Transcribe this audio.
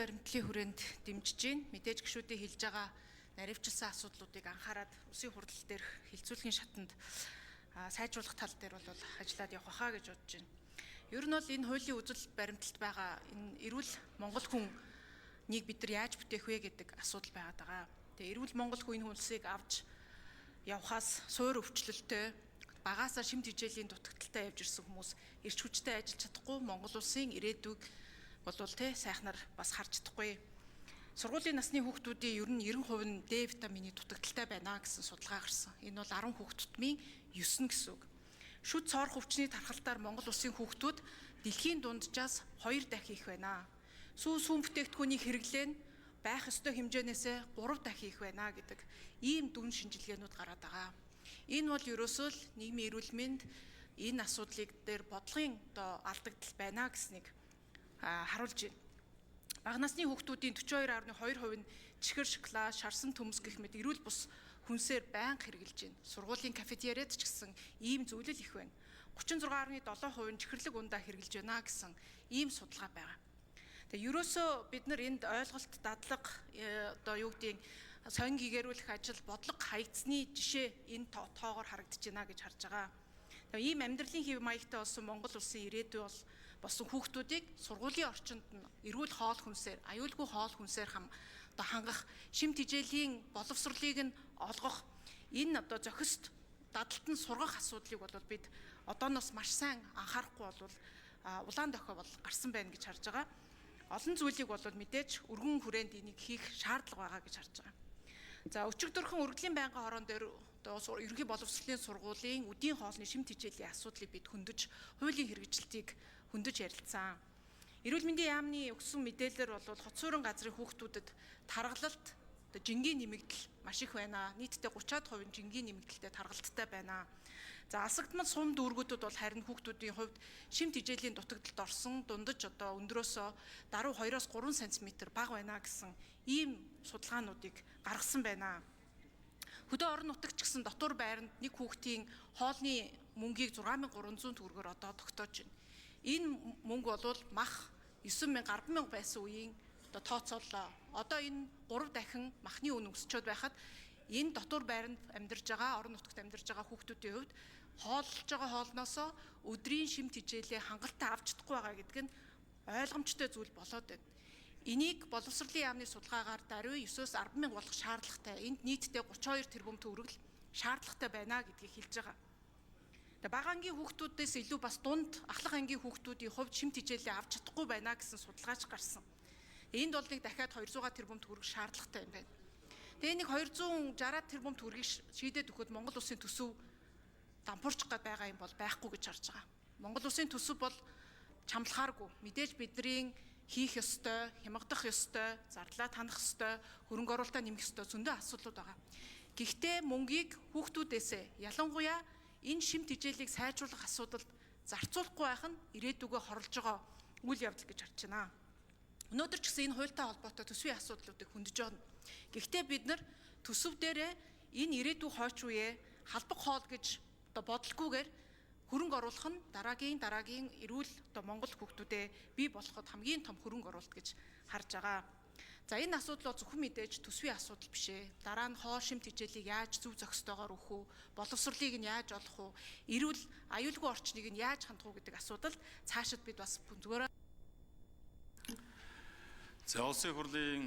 Баримтлалын хүрээнд дэмжиж байна. Мэдээж гишүүдийн хэлж байгаа наривчилсан асуудлуудыг анхаарад улсын хурлал дээрх хилцүүлгийн шатанд сайжруулах тал дээр бол ажиллаад явах хаа гэж бодож байна. Ер нь бол энэ хуулийн үзэл баримтлалд байгаа энэ эрүүл монгол хүнийг бид нар яаж бүтээх вэ гэдэг асуудал байгаад байгаа. Тэгээ эрүүл монгол хүн энэ улсыг авч явхаас суур өвчлөлтөй багаасаа шим тэжээлийн дутагдaltaй явж ирсэн хүмүүс эрч хүчтэй ажиллаж чадахгүй Монгол улсын ирээдүйг болвол те сайхнаар бас харж чадахгүй. Сургуулийн насны хүүхдүүдийн ер нь 90% нь Д витамины дутагдaltaй байна гэсэн судалгаа гарсан. Энэ бол 10 хүүхд тутмын 9 гэсэн үг. Шүд цоорх өвчний тархалтаар Монгол улсын хүүхдүүд дэлхийн дунджаас 2 дахин их байна. Сүү сүүн бүтээгдэхүүний хэрэглээ нь байх ёстой хэмжээнээсээ 3 дахин их байна гэдэг ийм дүн шинжилгээнүүд гараад байгаа. Энэ бол ерөөсөө л нийгмийн эрүүл мэнд энэ асуудлыг дээр бодлогын одоо алдагдал байна гэснийг харуулж байна. Бага насны хүүхдүүдийн 42.2% нь чихэр, шоколад, шарсан төмс гэх мэт эрүүл бус хүнсээр байнга хэрэглэж байна. Сургуулийн кафетериад ч гэсэн ийм зүйлэл их байна. 36.7% нь чихэрлэг ундаа хэрэглэж байна гэсэн ийм судалгаа байгаа. Тэгээ ерөөсөө бид нар энд ойлголт, дадлага, одоо юу гэдгийг сонь гэгэрүүлэх ажил, бодлого хаягдсны жишээ энэ тоогоор харагдаж байна гэж харж байгаа. Тэгээ ийм амьдралын хэв маягтай болсон Монгол улсын ирээдүй бол болсон хүүхдүүдийг сургуулийн орчинд нь эрүүл хоол хүнсээр, аюулгүй хоол хүнсээр хам одоо хангах, шим тэжээлийн боловсролыг нь олгох, энэ одоо зохист дадалт нь сургах асуудлыг бол бид одооноос маш сайн анхаарахгүй бол улаан дохио бол гарсан байна гэж харж байгаа. Олон зүйлийг бол мэдээж өргөн хүрээнд энийг хийх шаардлага байгаа гэж харж байгаа. За, өчигдөрхөн өргөдлийн байнгын хорон дээр одоо ерөнхий боловсролын сургуулийн үдийн хоолны шим тэжээлийн асуудлыг бид хөндөж, хуулийн хэрэгжилтийг хөндөж ярилцсан. Эрүүл мэндийн яамны өгсөн мэдээлэлээр бол хот суурин газрын хүүхдүүдэд таргалалт, одоо жингийн нэмэгдэл маш их байна. Нийтдээ 30-аад хувь нь жингийн нэмэгдэлтэй таргалттай байна. За, алсагдмал сум дүүргүүдэд бол харин хүүхдүүдийн хувьд шим тэжээлийн дутагдалд орсон дундаж одоо өндрөөсөө даруй 2-оос 3 см бага байна гэсэн ийм судалгаануудыг гаргасан байна. Хөдөө орон нутагт ч гэсэн дотуур байранд нэг хүүхдийн хоолны мөнгийг 6300 төгрөгөөр одоо тогтоож байна. Энэ мөнгө бол мах 9000, 10,000 байсан үеийн одоо тооцооллоо. Одоо энэ 3 дахин махны үн өсчөөд байхад энэ дотуур байранд амьдарж байгаа, орон нутагт амьдарж байгаа хүүхдүүдийн хувьд хооллож байгаа хоолноосоо өдрийн шим тэжээлээ хангалттай авч чадахгүй байгаа гэдэг нь ойлгомжтой зүйл болоод байна. Энийг боловсролын яамны судалгаагаар даруй 9-өөс 10 мянга болох шаардлагатай. Энд нийтдээ 32 тэрбум төгрөг шаардлагатай байна гэдгийг хэлж байгаа. Тэгээ бага ангийн хүүхдүүдээс илүү бас дунд ахлах ангийн хүүхдүүдийн хувьд шим тэжээлээ авч чадахгүй байна гэсэн судалгаач гарсан. Энд бол нэг дахиад 200 тэрбум төгрөг шаардлагатай юм байна. Тэгээ нэг 260 тэрбум төгрөгийг шийдээд өгөхөд Монгол улсын төсөв дампуурчих гээд байгаа юм бол байхгүй гэж харж байгаа. Монгол улсын төсөв бол чамлахааргүй. Мэдээж бидний хийх ёстой, хямгадах ёстой, зардлаа танах ёстой, хөрөнгө оруулалтаа нэмэх ёстой зөндөө асуудлууд байгаа. Гэхдээ мөнгийг хүүхдүүдээсээ, ялангуяа энэ шим тэжээлийг сайжруулах асуудалд зарцуулахгүй байх нь ирээдүгөө хорлож байгаа үйл явдал гэж харж байна. Өнөөдөр ч гэсэн энэ хуультай холбоотой төсвийн асуудлуудыг хөндөж байна. Гэхдээ бид нар төсөв дээрээ энэ ирээдүй хойч үеэ халбаг хоол гэж одоо бодолгүйгээр хөрөнгө оруулах нь дараагийн дараагийн эрүүл одоо Монгол хүүхдүүдэд бий болоход хамгийн том хөрөнгө оруулалт гэж харж байгаа. За, энэ асуудал бол зөвхөн мэдээж төсвийн асуудал биш ээ. Дараа нь хоол шим тэжээлийг яаж зөв зохистойгоор өгөх үү, боловсролыг нь яаж олох уу, эрүүл аюулгүй орчныг нь яаж хандах уу гэдэг асуудалд цаашид бид бас зүгээр За, улсын хурлын